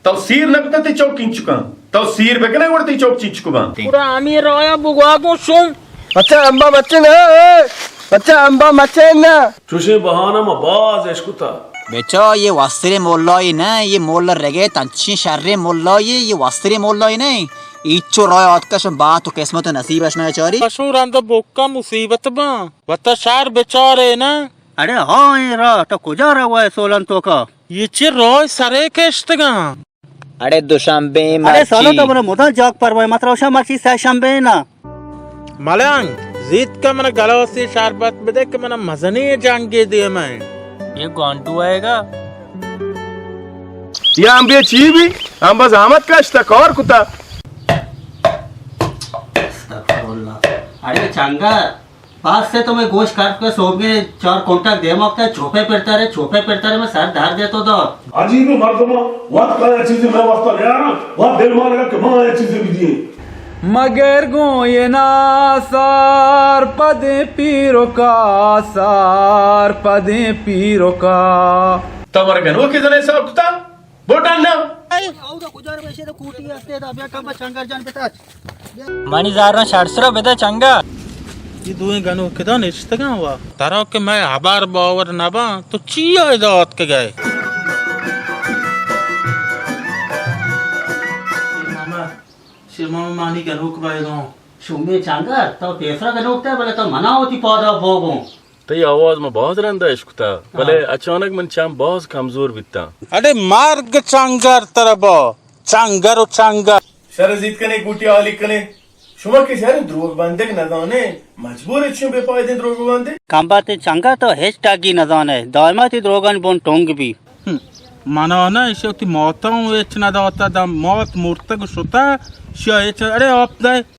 تو سیر نہ کتہ تئی چوک چنچکاں؟ تو سیر بکنئے گڑا تئی چوک چنچک باں؟ گڑا ہمے رایا بگوا گوں شوم۔ بچہ امبا مچے نا، اے! بچہ امبا مچے نا۔ چوشیں بہانہ ما باز اشکتا۔ بچا، یہ وستریں مولائے نہ، یہ مولا رگے تنچیں شریں مولائے، یہ وستریں مولائے نہ۔ ایچو رایا آتکش بات و قسمت و نصیبش نہ چاری۔ پشو رند بکا مصیبت باں۔ وتا شر بچارے نہ۔ اڑے ہاں، اے را تو کجا روئے سولن توکا؟ یہ چہ راہ سرے کشتگاں۔ اڑے دوشنبے اڑے سالو، مرچی۔ تو منا مدام جاک پروائے، مترا وشا مرچی سہ شنبے نا۔ ملنگ، زیت کہ منا گلاسی شربت بدے کہ منا مزنی جنگے دیمے۔ یہ گوانٹو آئے گا۔ یہ امبے چی بی؟ امبا زحمت کشتا، کار کتا۔ استغفراللہ۔ اڑے چنگا، پاس سے تو میں گوش کٹ کے سوبگے چار کنٹک دیما کتا، چھوپے پھرتا رہے، چھوپے پھرتا رہے، میں سر درد ہے تو دا۔ عجیب مردم، وقت کا چیزیں میں واسطہ لے آنا، وقت دل مانے گا کہ ماں یہ چیزیں بھی دیے۔ مگر گوں یہ نا سار پدیں پیرکا، سار پدیں پیرکا۔ تو مر گنوکی زنے حساب کتا؟ بوٹان نا۔ اودا کجا رو ایشے تو کوٹی استے دا، بیا کم چنگر جان بتاچ۔ منی زاراں شرسرا بدے چنگا۔ یہ دوئیں گنوک کدا نشتگاں وا۔ ترا کہ میں ہبر باور نباں، تو چی آئے دات کے گئے؟ شما مانی گنوک بایگاں۔ شومیں چنگر، تو پیسرا گنوک تے، بلے تو منا ہوتی پادا بوگوں۔ تئی آواز ما باز رندا اشکتا، بلے ہاں۔ اچانک من چم باز کمزور بیتاں۔ اڑے مرگ چنگر ترا با، چنگر و چنگر۔ شر زیت کنے، گوٹی آلی کنے۔ شما کہ شر دروگ بندگ نزانے، مجبور چیوں بے پائدیں دروگ بندے۔ کمبات چنگر تو ہچ ٹگی نزانے، دائما تی دروگن بون ٹونگ بی۔ ہم، منا نہ ایشی وتی ماتا ہوں ہچ نہ داتا، دم مات مرتگ شتا، شیا ہچ، اڑے آپ دے۔